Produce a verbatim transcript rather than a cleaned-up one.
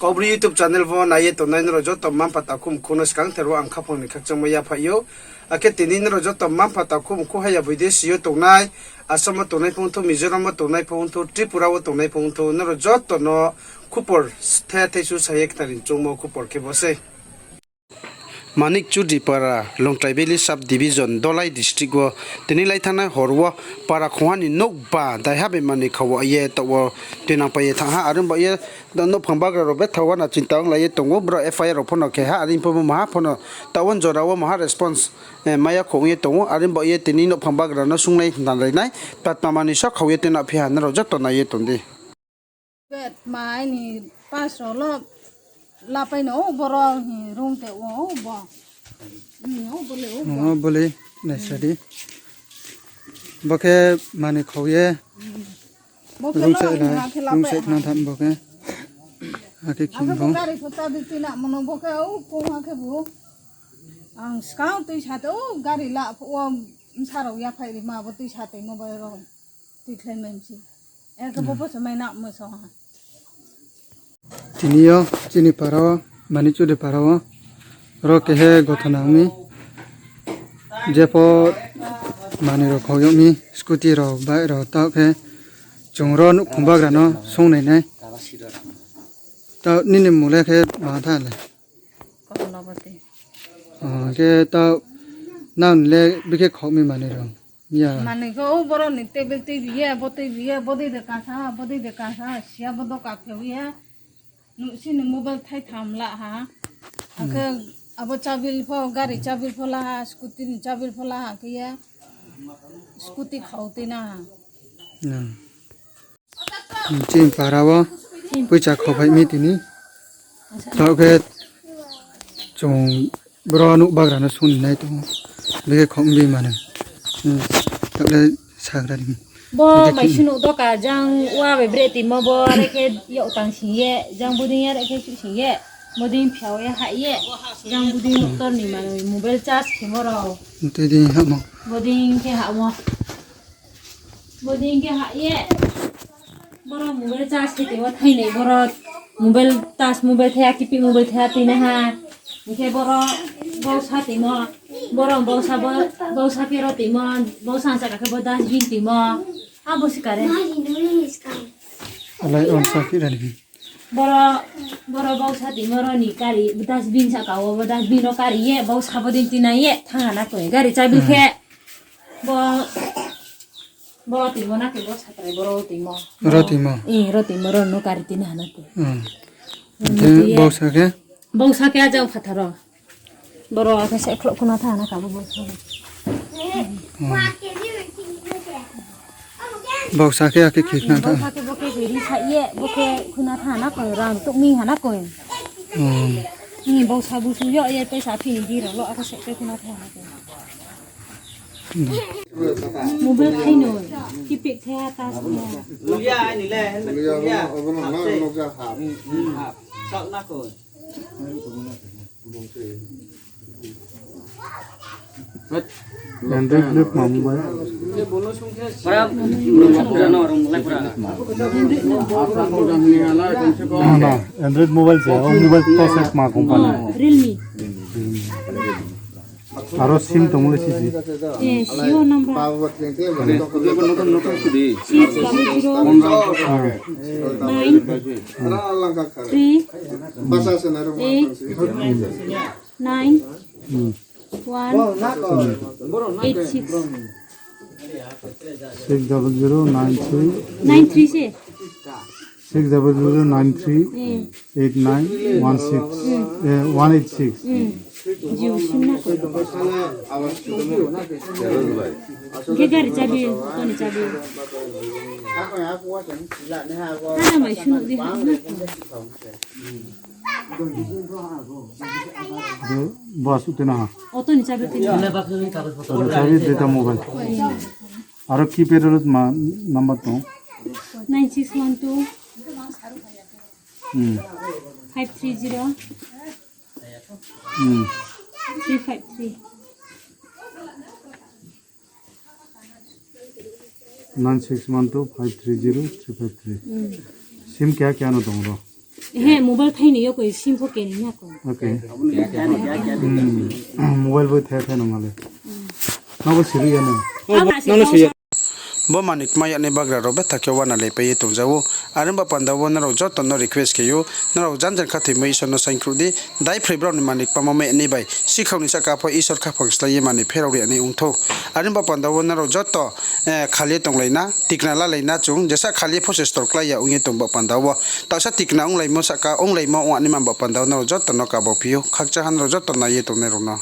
Obri YouTube channel wo nai ye tongnai nrao joto mma-mpha takhu mkhu no skangther wo ang khaphang ni khakchangmo yaphaih ou. Akhe tini nrao joto mma-mpha takhu mkhu haya boi desi yo tongnai, Assam wo tongnai pho ongthou, Mizoram wo tongnai pho ongthou, Tripura wo tongnai pho ongthou, nrao joto no khupor the thaisu sa ye khnari choungmo khupor khe bo sei. Manik Chudri para, Longtrai Valley Sub Division, Dholai District wo tini lai thanngnai hor wo para khongha ni nouhba daiha bai manoi khao ye taoh wo tuinang pai ye thanng ha. Are ong baoh ye nouhphang bagra rao betha wo na chinta onglai ye tong ou, brao F I R rao pho no khe ha, are pho bo maha pho no taoh wo jora wo maha response, eh, mai ya kho ong ye tong ou. Are ong baoh ye tini nouhphang bagra no sunglai hna lai nai, patma manoi so khao ye tuinang phi ha, nrao joto nai ye tong di. Patma aini pass rao lo lapai no, o boro hi rung te o, o bo. Ni o bo le, o bo. O bo le, naisa di. Bo khe manoi khao ye. Bo khe rung lo, se la, ha khe rung lapai se ha. Khna tham bo khe. Ha khe akhe khim bo bo. Gari pho chabi tuinang mano bo khe, o kong ha khe bo. Ang skang tuisa te, o gari la pho, o bsa rao yaphaih rima, bo tuisa te mobile rao. Tikhlai mai msi. Ekhe bo pho se mai na mo so ha. Tini yo chini para wo, Manik Chudri para wo, ro kehe gothona ong mi. Jepho manoi rao khao yag mi, scooty rao, bike rao, taoh khe chung ro nouhkhong bagra no sung nai nai. Taoh nini mmung le khe ma tha le? Kotonobati. O, khe taoh nang le bikhe khao mi manoi rao? Ya. Manoi khe o borok ni table tui bi ye, bo tui bi ye, bodei de kasa, bodei de kasa, siya bo doka pheu ye. Nuh sini mobile thai tham la ha. Akhe abo chabil pho, gari chabil pho la ha, scooty ni chabil pho la ha khe ye. Scooty khao tui na ha. Hmm. Chini para wo poicha khao phai mi tini. Taoh khe chung bro nouh bagra no sung ni nai tong ou. Bikhe khao bi manoi. Hmm. Taoh le sagra di. Bo mai sunu doka jang wa bai bre timo bo are khe yag tang sing ye, jang buding are khe su sing ye, buding phiao ye ha ye, jang buding tor ni manoi mobile charge khemo rao. Tei di ha mo. Buding khe ha mo. Bodei hing khe ha ye. Boro mobile charge khe tei wo thainai boro mobile touch mobile thaiha, keypad mobile thaiha tui nai ha. Hing khe boro bausa timo, boro bausa bo, bausa khe ro timo, bausa ang saka khe bo dustbin timo. Abo se kare. Alai on sa khe ra ni. Boro, boro bausa timo ro ni kari, dustbin saka wo, bo dustbin ro kari ye, bausa bodei tui nai ye, thang ha na koi. Gari chabi khe. Bo, bo timo na khe bo satrai boro timo. Ro timo. I, ro timo ro no kari tui nai ha na koi. Hmm. Hing khe bausa khe? Bausa khe ajang phathar ro. Boro akhe se khloh khuna tha na kha bo bo. Hmm. Bausa khe akhe khikna tha. Bausa khe bo khe ri sa ye, bo khe khuna tha na koi, rang tuk mi ha na koi. Hmm. Ni bausa busu yo ye paisa phi ni di ro lo akhe se khe khuna tha na koi. Hmm. Mobile khai no, keypad thaiha, touch thaiha. Ulia, ani le, helmet ulia. Ulia, obo no nang nukja ha. Hmm, hmm, ha. Sak na koi. Android le ma mobile. Na, na, Android mobile se, o mobile to se ma company. Realme. Aro sim tong le sisi. Eh, sio number. Six double zero nine three eight nine one eight six. Six double zero nine three. Nine three se. Six double zero nine three eight nine one six, eh, one eight six. Jio sim na koi. Hing khe gari chabi, auto ni chabi. Hana mai sunu di ha na koi. Bo, bo asuh tena ha. Auto ni chabi tena. Auto ni chabi, data mobile. Aro keypad ro ma number tong? Nine six one two. Hmm. Five three zero. Hmm. Three five three. Nine six one two five three zero three five three. Hmm. Sim keha keha no tong ro? He, mobile thai ni yo koi sim pho keni ya ko. Okay. Mobile bo thai thai nung ale. Nobo siri ya no. Bo manoi kma yag nai bagra rao betha khe uana lepai ye tongja ou. Are ong ba panda wo nrao joto no request khe ou, nrao jan jan khathoimo Isor no saingkhruh di, daiphroih brao ni manoi kma mo mai nai bai, sikhau ni sahka pho Isor khaphang slái ye manoi pherao ri nai ong thou. Are ong ba panda wo nrao joto khal ye tonglai na, tikna lalai na chung, jesa khal ye pho se storklái ya ong ye tong ba panda wo. Taohsa tikna onglaimo sahka, onglaimo ong ani man ba panda wo nrao joto no kabo phi ou, khakchang ha nrao joto nai ye tongnai rao no.